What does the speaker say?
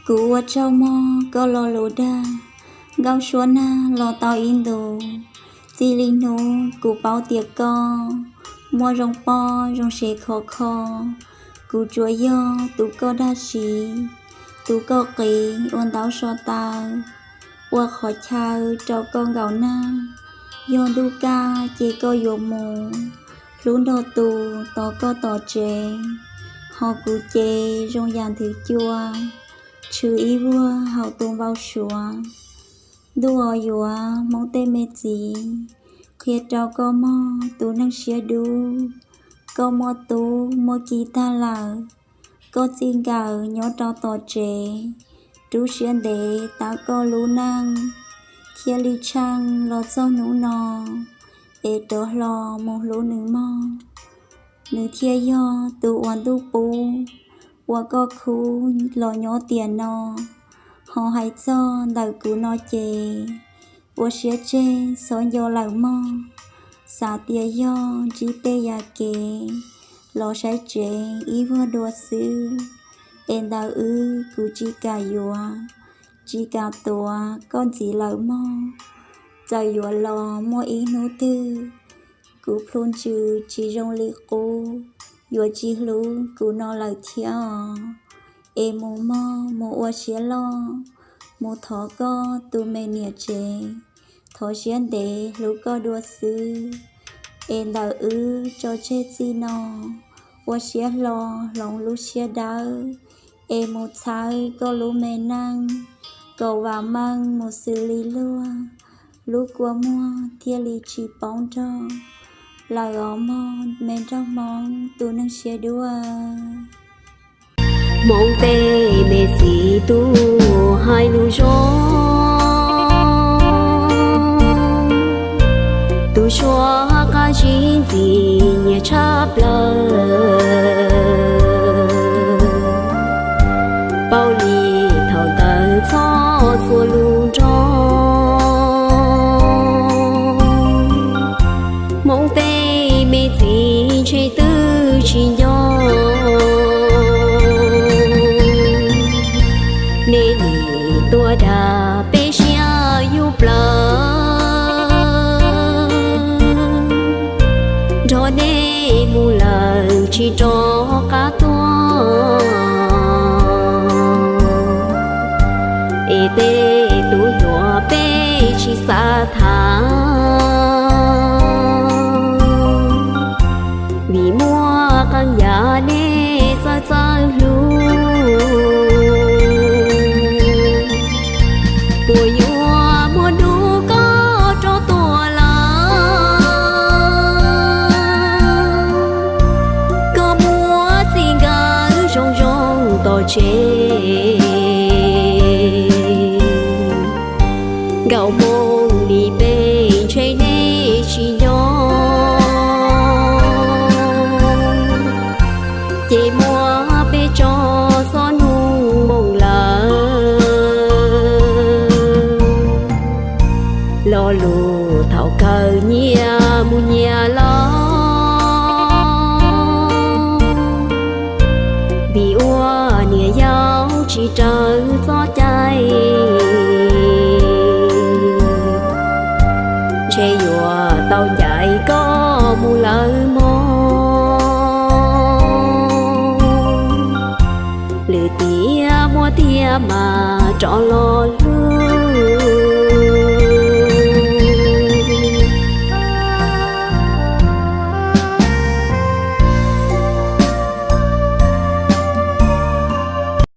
Kuv ua tsaug mog koj lo lus dag, Nkauj Suab nag los tau ib ntus. Txij li hnub kuv paub tias koj muaj zoo poj zoo sev khov kho, kuv tsuas yog tus koj dag siv, tus koj qiv ua ntaub so taw, ua qhov chaw rau koj nkaum nag. Yog ntuj kaj ces koj yuav mus, hlub nrog tus tos koj tom tsev, ho kuv ces zoo yam nthwv cua, tshwm ib vuag hauv tus npau suav. Ntuj os yuav Hmoob tej me txiv, qhia rau koj mog tus neeg siab dub, koj muaj tub muaj ki tag lawm, koj txij nkawm nyob rau tom tsev, rub siab ntev tab koj lub neej, thiaj li tsheej los txog hnub no, es rov hlo mus hlub nws mog. Nws thiaj yog tus uas ntuj pub, ua koj khub los nyob tiam no. Ho hais txog ntawm kuv no ces, ua siab tseg txhob nco lawm mog. Xav tias yog ntsib tej yam kev, los saib tsev ib vuag dua xwb, es ntawm wb kuv tsis kam yuav, tsis kam tuav koj ntxiv lawm mog. Txawm yuav los muaj ib hnub twg, kuv plhu ntsws tsis zoo li qub, yuav tsis hlub kuv no lawm thiab os. Es mus mog mus ua siab loj, mus thov koj tus me niam tsev, thov siab ntev hlub koj dua xwb. Es ntawm wb tso tseg txij no, ua siab hlo hloov lub siab dawb, es mus txhawb koj lub me neej, kom vam meej mus xws li luag, lub kua muag thiaj li tsis poob nrog lawm os mog me nraug Hmoob tus neeg siab dub. Hmoob tej me txiv tub hais lus zoo, tus suab qab zib ntxim nyiam tshaj plaws. Paub li thaum ntawd txhob txuas lus nrog. Hmoob tej me txiv ntshe twb tsis nco, nej nim tuaj dag peb siab yug plaws. Nrog nej mus lawm tsis rov qab tuaj, es tej tus hluas peb tsis xav tham, vim muaj qee yam nej txawj txawj hlub. Puas yuav muaj hnub koj rov tuaj lawm, koj muab txij nkawm zoo zoo tom tsev. Nkauj Hmoob li peb ntshe nej tsis nco, ces muab peb tso txhob nug moo lawm. Lo lus thaum kawg nyias mus nyias los, vim ua niam yau tsis raws txoj cai. Ntshe yuav tau ncaim koj mus lawm mog, lwm tiam muaj tiag mas rov los hlub.